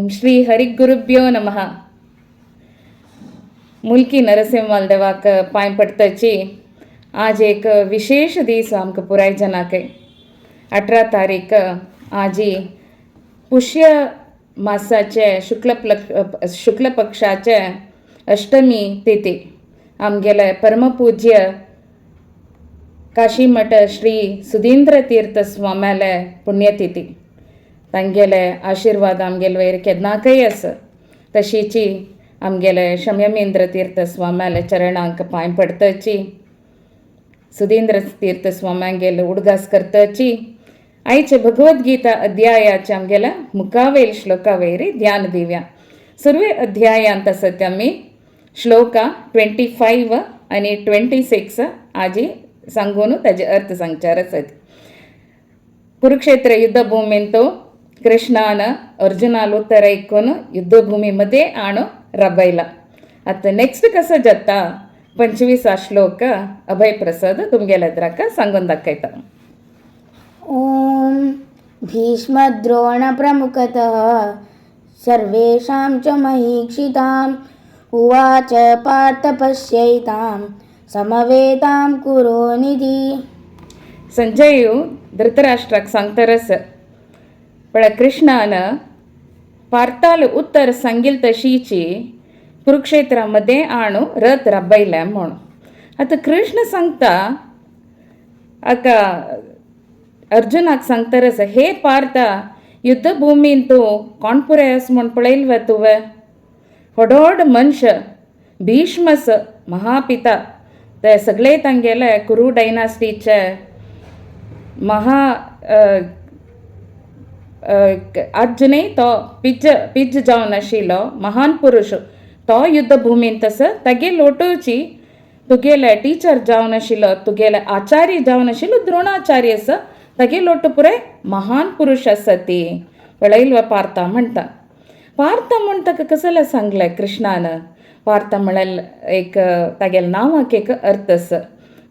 ಓಂ ಶ್ರೀ हरिगुरुभ्यो नमः. मुलकी नरसिंहाल देवाक पांय पडतची आज एक विशेष दीस आमकां पुराय जनाक. 18 तारीख आजी पुष्य मासाचे शुक्ल पक्षाचे अष्टमी तिथी. आमगेले परमपूज्य काशीमठ श्री सुधींद्र तीर्थ स्वाम्याले पुण्यतिथी. तांगेले आशिर्वाद आमगेले वयर केन्नाकय आसा. तशीची आमगेले शम्यमेंद्र तीर्थ स्वाम्याले चरणांक पांय पडतची, सुधींद्र तीर्थ स्वाम्यांगेले उडगास करतची, आयचे भगवद्गीता अध्यायाचे आमगेल्या मुखावेल श्लोका वयर ध्यान दिवया. सुरवे अध्यायांत आसा आमी श्लोका 25 आनी 26 आजी सांगून ताजे अर्थ सांगचार आसात. कुरुक्षेत्र युद्धभूमींत कृष्णान अर्जुनाल उत्तर ऐकून युद्धभूमीमध्ये आणू राबयला. आता नेक्स्ट कसं जाता, 25 श्लोक अभय प्रसाद तुमगेल्या द्राका सांगून दाखयता. ॐ भीष्मद्रोणप्रमुखतः सर्वेषां च महीक्षिताम् उवाच पार्थ पश्यैतां समवेतां कुरो निधि. संजय धृतराष्ट्राक सांगतरस पण कृष्णान पार्थाल उत्तर सांगील तशीची कुरुक्षेत्रामध्ये आणू रथ राबयल्या म्हणून. आतां कृष्ण सांगता आका अर्जुनाक सांगतरस, हे पार्था, युद्धभूमीन तूं कोण पुराय आस म्हूण पळयल वे तुवें? व्हड मनश भीष्मस महापिता, ते सगळे तांगेले कुरू डायनास्टीचे महा अर्जुनय तो पिज्ज पिज्ज जावन आशिल्लो महान पुरुश, तो युद्धभुमींत आसा. तागे लोटोवची तुगेले टिचर जावन आशिल्लो, तुगेले आचार्य जावन आशिल्लो द्रोणाचार्य आसा, तागे लोट पुराय महान पुरुश आसा ती पळयल पार्था म्हणटा. पार्था म्हण ताका कसलें सांगलें कृष्णान? पार्था म्हळ्यार एक तागेल्या नांवाक एक अर्थ आसा,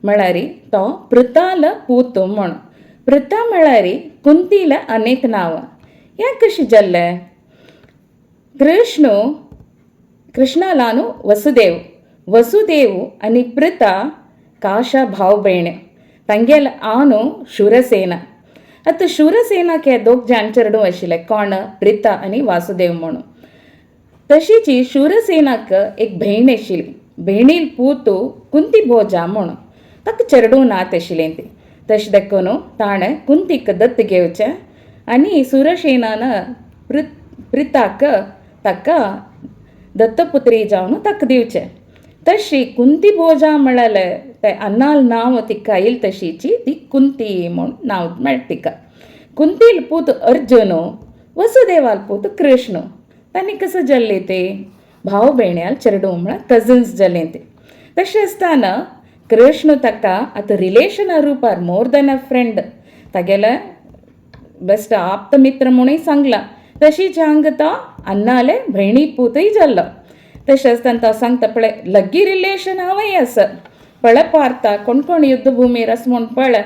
म्हळ्यार तो पृथाल पूत म्हण. पृथा म्हळ्यार कुंतीले अनेक नांव. हें कशें जाल्लें? कृष्ण कृष्णालानु वसुदेव, वसुदेव आनी पृथा काशा भाव भयण. तांगेले आनु शूरसेना. आतां शूरसेनाक हे दोग जाण चेडूं आशिल्ले, कोण? पृथा आनी वासुदेव म्हणून. तशीच शूरसेनाक एक भयण आशिल्ली, भयणील पूत कुंती भोजा म्हणून. ताका चेडूं नात आशिल्लें ती. तशें देखून ताणें कुंतीक दत्त घेवचें आनी सुरसेनान पृथाक ताका दत्तपुत्री जावन ताका दिवचें. तशी कुंती भोजा म्हळ्यार ते अन्नाल नांव तिका येयल, तशीची ती कुंती म्हूण नांव मेळटा तिका. कुंतील पूत अर्जुन, वसुदेवाल पूत कृष्ण. तांणी कसं जाल्लें ते भाव भयण्याल चेडूं, म्हळ्यार कजन्स जालें ते. तशें आसतना कृष्ण ताका आतां रिलेशना रुपार मोर दॅन अ फ्रेंड, तागेले बेस्ट आप्त मित्र म्हणूय सांगलां. तशीच हांगा तो अन्नाले भयणी पूतय जाल्लो. तशें आसतना तो सांगता, पळय लग्गी रिलेशन हांवय आसा, पळय पार्था, कोण कोण युद्धभुमीर आसा म्हूण पळय.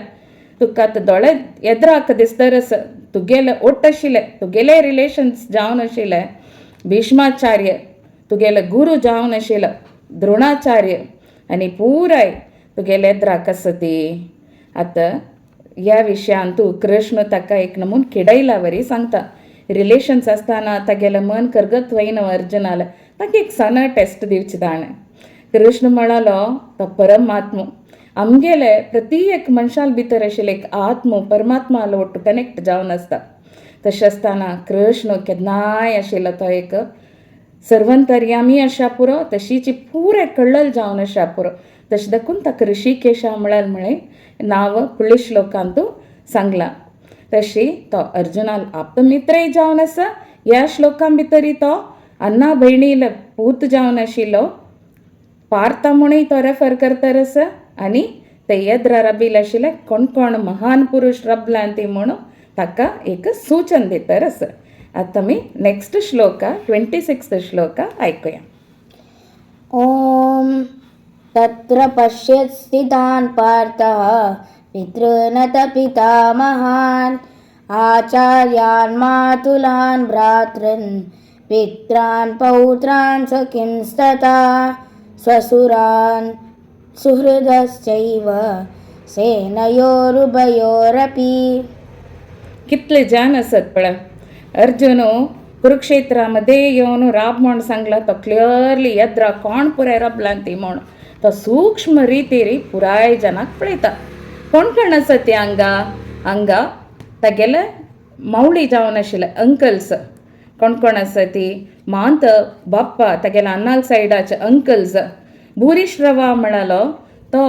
तुका आतां दोळे येद्राक दिसतर आसा, तुगेले ओट आशिल्ले, तुगेले रिलेशन्स जावन आशिल्ले भीष्माचार्य, तुगेले गुरू जावन आशिल्लो द्रोणाचार्य आनी पुराय तुगेले येद्राक आसा ती. आतां ह्या विशयान तूं कृष्ण ताका एक नमून किडयला वरी सांगता. रिलेशन्स आसतना तागेलें मन करगत वयना अर्जुनालें. ताका एक सान टेस्ट दिवची ताणें. कृष्ण म्हणालो तो परमात्म, आमगेले प्रति एक मनशाल भितर आशिल्ले एक आत्म परमात्मा ಒಟ್ಟು कनेक्ट जावन आसता. तशें आसतना कृष्ण केन्नाय आशिल्लो तो एक सर्वंतर्यामी आशा पुरो, तशीच पुराय कळ्ळल जावन आशा पुरो. तशें देखून ताका ऋषिकेशा म्हळ्यार म्हळें नांव फुडल्या श्लोकांतू सांगलां. तशी तो अर्जुनाल आप्तमित्रय जावन आसा. ह्या श्लोकां भितरी तो अन्ना भयणील पूत जावन आशिल्लो पार्था म्हणूय तो रेफर करतर आसा आनी ते येद्रा रबील आशिल्ले कोण कोण महान पुरुश रबल्यान ती म्हणून ताका एक सूचन दितर आसा. आतां आमी नेक्स्ट श्लोका, 26 श्लोका आयकुया. ॐ तत्र पश्यत् स्थितान् पार्थः पितॄनथ पितामहान् आचार्यान् मातुलान् भ्रातॄन् पित्रान् पौत्रान् सखिंस्तथा स्वसुरान् सुहृदश्चैव सेनयोरुभयोरपि. कितले जान आसत पळय. अर्जुन कुरुक्षेत्रामध्ये येवन राब म्हण सांगला, तो क्लियरली येद्रा कोण पुराय राबला ती म्हण तो सूक्ष्म रितीर पुराय जनाक पळयता. कोण कोण आसा ती हांगा? हांगा तागेले मावळी जावन आशिल्ले अंकल्स कोण कोण आसा ती, मांत बाप्पा तागेले अन्नाल सायडाचे अंकल्स, भुरीश्रवा म्हणालो तो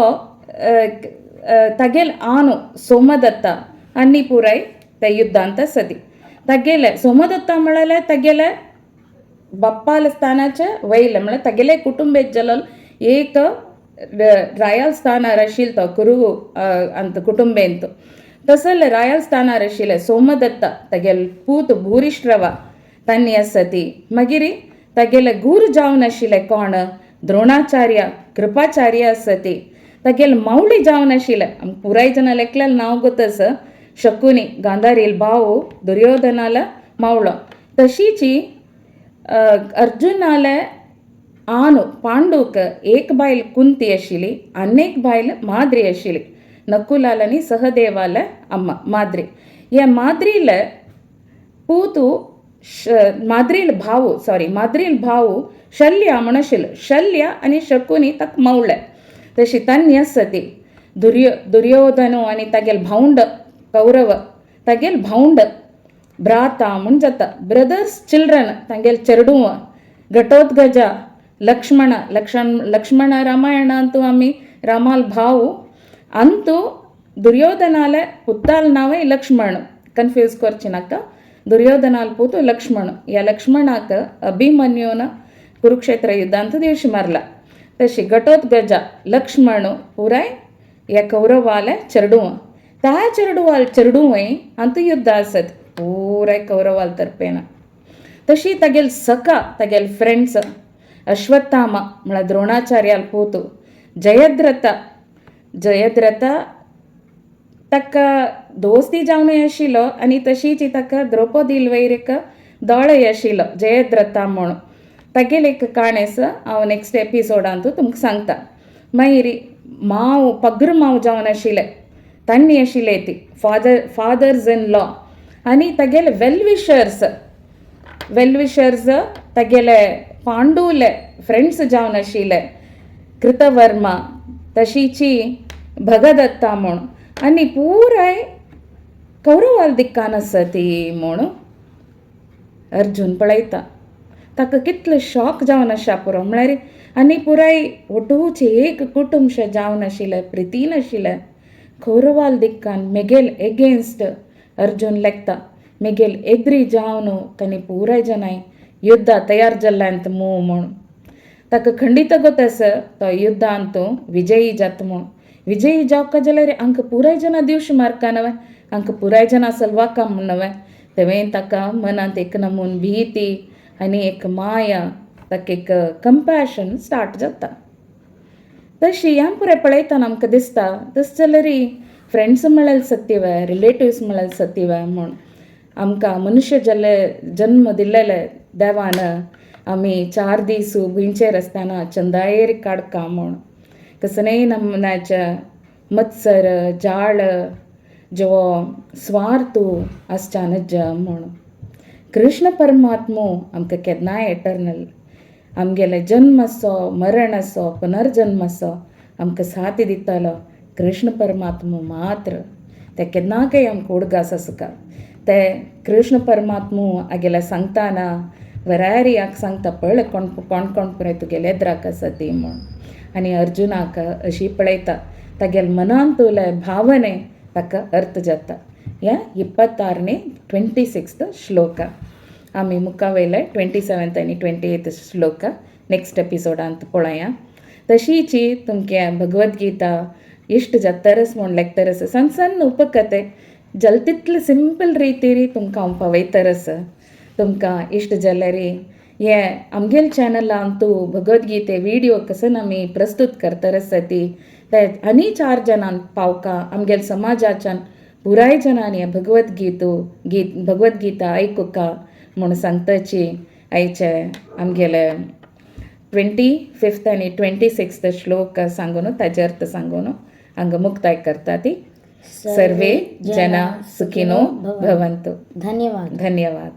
तागेले आनो सोमदत्ता आनी पुराय त्या युद्धांत आसा ती. तागेले सोमदत्ता म्हळ्यार तागेले बाप्पाले स्थानाचे वयले, म्हळ्यार तागेले कुटुंबेत जालो एक रायाल स्थानार आशिल्लो तो कुरू अंत कुटुंबेंत तसले रायाल स्थानार आशिल्ले सोमदत्ता तागेले पूत भुरीश्रवा तांणी आसा ती. मागीर तागेले गुरू जावन आशिल्ले कोण, द्रोणाचार्य कृपाचार्य आसा ती. तागेले मावळी जावन आशिल्ले पुराय जाणां एकल्याले नांव गोत आसा, शकुनी गांधारील भाव दुर्योधनाला मावळो. तशीची अर्जुनाले आनु पांडूक एक बायल कुंती आशिल्ली आनी एक बायल माद्री आशिल्ली, नकुलाल आनी सहदेवाले अम्मा माद्री. ह्या माद्रीले पूतू माद्रील भाव, सॉरी माद्रील भाव शल्य म्हण आशिल्लो, शल्य आनी शकुनी ताका मावळे. तशी तांणी आसा ती दुर्योधन आनी तागेले भावंड कौरव तागेल भावंड भ्राता म्हूण जाता, ब्रदर्स चिल्ड्रन तांगेल चेडूं घटोत्कजा लक्ष्मण लक्ष्मण लक्ष्मण रामायणांतू आमी रामाल भाव अंतू दुर्योधनाले पुत्ताल नांवय लक्ष्मण, कन्फ्यूज करची नाका. दुर्योधनाल पूत लक्ष्मण, ह्या लक्ष्मणाक अभिमन्यून कुरुक्षेत्र युद्धांत दिवशी मारला. तशी घटोत्कजा लक्ष्मण पुराय ह्या कौरवाले चेडूं, त्या चेडवाल चेडूंय अंतू युद्ध आसत पुराय कौरवाल तर्पेन. तशी तागेल सखा तागेल फ्रेंड्स अश्वत्थामा म्हळ्यार द्रोणाचार्याल पूत, जयद्रथ, जयद्रथ ताका दोस्ती जावनूय आशिल्लो आनी तशीच ताका द्रौपदील वयर एक दोळय आशिल्लो जयद्रथा म्हूण. तागेल एक काणी आसा, हांव नेक्स्ट एपिसोडांत तुमकां सांगता. मागीर माव पग्र माव जावन आशिल्ले तांणी आशिल्ले ती फादर्स इन लॉ आनी तागेले वेलविशर्स, वेलविशर्स तागेले पांडुले फ्रेंड्स जावन आशिल्ले कृतवर्मा तशीची भगदत्ता म्हूण आनी पुराय कौरवाल दिक्कान आसा ती म्हूण अर्जुन पळयता. ताका कितले शॉक जावन आसा पुरो म्हळ्यार आनी पुराय ओटूचे एक कुटुंबशें जावन आशिल्लें प्रितीन आशिल्लें कौरवाल दिक्कान मेगेल एगेन्स्ट अर्जुन लेखता, मेगेल एग्री जावन तांणी पुराय जाणां युद्धा तयार जाल्ल्यांत मूव म्हूण. ताका खंडीत गोत आसा तो युद्धांत विजयी जाता म्हूण. विजयी जावका जाल्यार आमकां पुराय जाणां दिवशी मारका नवे, आमकां पुराय जाणां सलवाका म्हूण नवे. तेवें ताका मनांत एक नमून भीती आनी एक माया ताका एक कंपॅशन स्टार्ट जाता. तशी ह्या पुराय पळयतना आमकां दिसता तशें जाल्यार फ्रेंड्स म्हळ्यार सत्यव, रिलेटिव्स म्हळ्यार सत्यव म्हूण. आमकां मनुष्य जाल्ले जन्म दिल्लेले देवान आमी 4 दीस भुंयचेर आसतना चंदायेर काडका म्हूण कसलेय नमुन्याचे मत्सर जाळ जो स्वार्थ आसच्या नज म्हूण. कृष्ण परमात्मो आमकां केन्नाय एटर्नल आमगेले जन्म आसो मरण आसो पुनर्जन्म आसो आमकां साथ दितालो कृष्ण परमात्मो मात्र. ते केन्नाकय आमकां उडगास आसका ते कृष्ण परमात्मो आगेले सांगताना वरारी आक सांगता पळय कोण कोण कोण पुराय तुगेले एद्राक आसा ती म्हूण. आनी अर्जुनाक अशी पळयता तागेले मनांतले भावने ताका अर्थ जाता. ह्या 26ನೇ 26th ಶ್ಲೋಕ. आमी मुखा वयले 27th आनी 28th श्लोक नेक्स्ट एपिसोडांत पळोवया. तशीच तुमकां भगवद्गीता इश्ट जातरस म्हूण लेखतरस सण सण उपकथे जाल तितले सिंपल रितीर तुमकां हांव पावयतरस. तुमकां इश्ट जाल्यार हे आमगेले चॅनलांतू भगवद्गीते विडियो कसन आमी प्रस्तूत करतरस ती ते आनी 4 जाणांक पावका आमगेले समाजाच्यान पुराय जाणांनी भगवद्गीता आयकुका म्हूण सांगताची. आयचे आमगेले 25th आनी 26th श्लोक सांगून ताजे अर्थ सांगून हांगा मुक्ताय करता ती. सर्वे जना सुखिनो भवन्तु. धन्यवाद. धन्यवाद.